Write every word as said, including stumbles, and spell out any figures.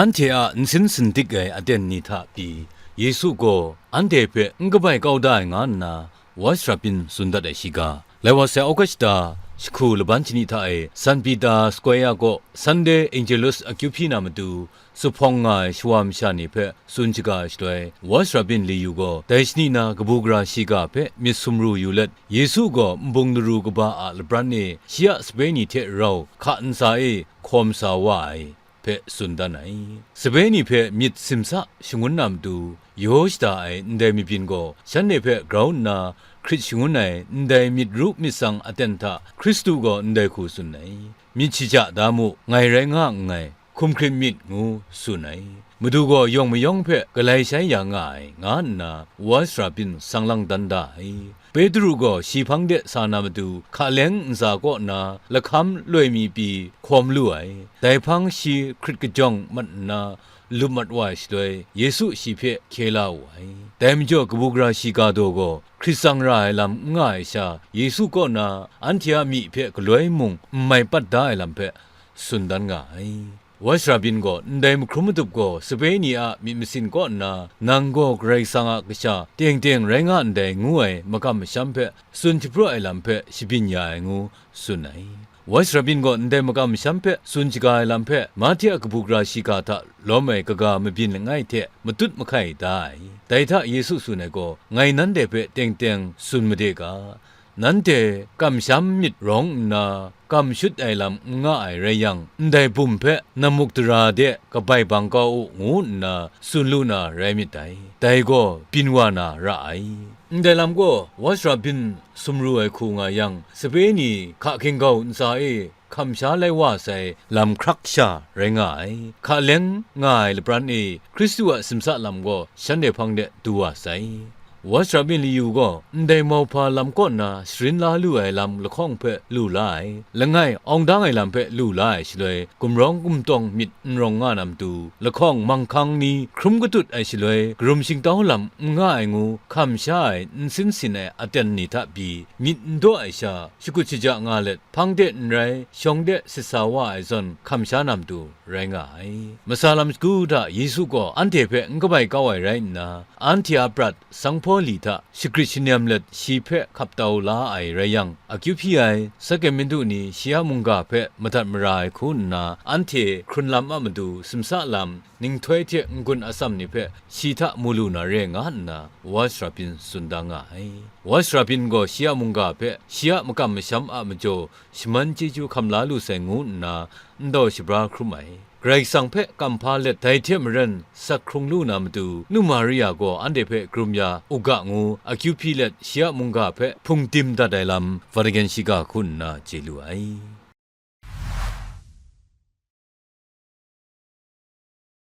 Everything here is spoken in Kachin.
Anhte a nsin sindik ai aten ni hta pyi, Yesu gaw anhte hpe n kabai kau da ai nga nna, Watch Rabin tsun dat ai shiga, lai wa sai August shata jahku laban shani hta e San Peter Square kaw Sunday Angelus akyu hpyi na matu, zuphpawng nga ai shawa masha ni hpe tsun shaga ai shaloi, Watch Rabin Liyu gaw dai shani na kabu gara shiga hpe myit sumru yu let, Yesu gaw nbung laru kaba a lapran e shi a sape ni hte rau hka ntsa e hkawm sa wa ai hpe tsun dan ai. Sape ni hpe myit simsa shangun na matu, yaw shada ai ndai mabyin gaw shanhte hpe grau nna hkrit shangun ai ndai myit ru myit tsang aten hta Hkristu gaw ndai hku tsun ai. Myit shaja da mu, ngai rai nga nngai, hkum hkrit myit, ngu tsun ai. Madu gaw yawng mayawng hpe galai shai ya nga ai, nga nna Watch Rabin sang lang dan da ai. Petru gaw shi hpang de sa na matu, hkaleng ntsa kaw na lahkam loi mi pyi hkawm lu ai. Dai hpang shi hkrit kajawng mat nna, lup mat wa ai shaloi, Yesu shi hpe hkye la wu ai. Dai majaw, kabu gara shiga daw gaw hkrit tsang ra ai lam n nga ai sha, Yesu kaw na anhte a myi hpe galoi mung n mai pat da ai lam hpe tsun dan nga ai. Watch Rabin gaw ndai mahkrum matup gaw sape ni a myit masin kaw nna, nang gaw Karai Kasang a kasha teng teng rai nga ndai, ngu ai makam masham hpe tsun shapraw ai lam hpe shabyin ya ai ngu tsun ai. Watch Rabin gaw ndai makam masham hpe tsun shaga ai lam hpe, Mahte a kabu gara shiga hta lawm ai kaga mabyin langai hte matut mahkai da ai. Dai hta Yesu tsun ai gaw, ngai nanhte hpe teng teng tsun made ga, nanhte kamsham myit rawng nna, kam shut ai lam n nga ai rai yang, ndai bum hpe namuk dara de kabai bang kau u, ngu nna tsun lu na rai myit dai. Dai gaw byin wa na ra ai. Ndai lam gaw Watch Rabin sumru ai hku nga yang, sape ni hka hkinggau ntsa e hkam sha lai wa sai lam hkrak sha rai nga ai. Hkaleng nga ai lapran e Hkristu a simsa lam gaw shanhte hpang de du wa sai. Watch Rabin Liyu gaw ndai mauhpa lam kaw na sharin la lu ai lam lahkawng hpe lu la ai, langai awng dang ai lam hpe lu la ai shaloi, gumrawng gumtawng myit n rawng nga na matu, lahkawng manghkang ni hkrum katut ai shaloi, karum shingtau lam n nga ai ngu hkam sha ai nsin sin ai aten ni hta pyi myit n daw ai sha, shakut shaja nga let, hpang de n rai, shawng de sit sa wa ai zawn hkam sha na matu rai nga ai. Masa lam shagu hta Yesu gaw anhte hpe n kabai kau ai rai nna, anhte a prat sanghpaw li hta shagrit shanem let shi hpe hkap tau la ai rai yang, akyu hpyi ai saken mindu ni shi a mungga hpe madat mara ai hku nna, anhte hkrun lam a matu simsa lam, ninghtoi hte n-gun atsam ni hpe shi hta mu lu na re nga nna, Watch Rabin tsun da nga ai. Watch Rabin gaw shi a mungga hpe shi a makam masham a majaw shaman chyeju hkam la lu sai ngu nna, ndaw shabra hkrum ai. Karai Kasang hpe kamhpa let dai hte maren sak hkrung lu na matu, Nu Maria gaw anhte hpe karum ya u ga ngu akyu hpyi let, shi a mungga hpe hpung dim dat ai lam Vatican shiga hku nna chye lu ai.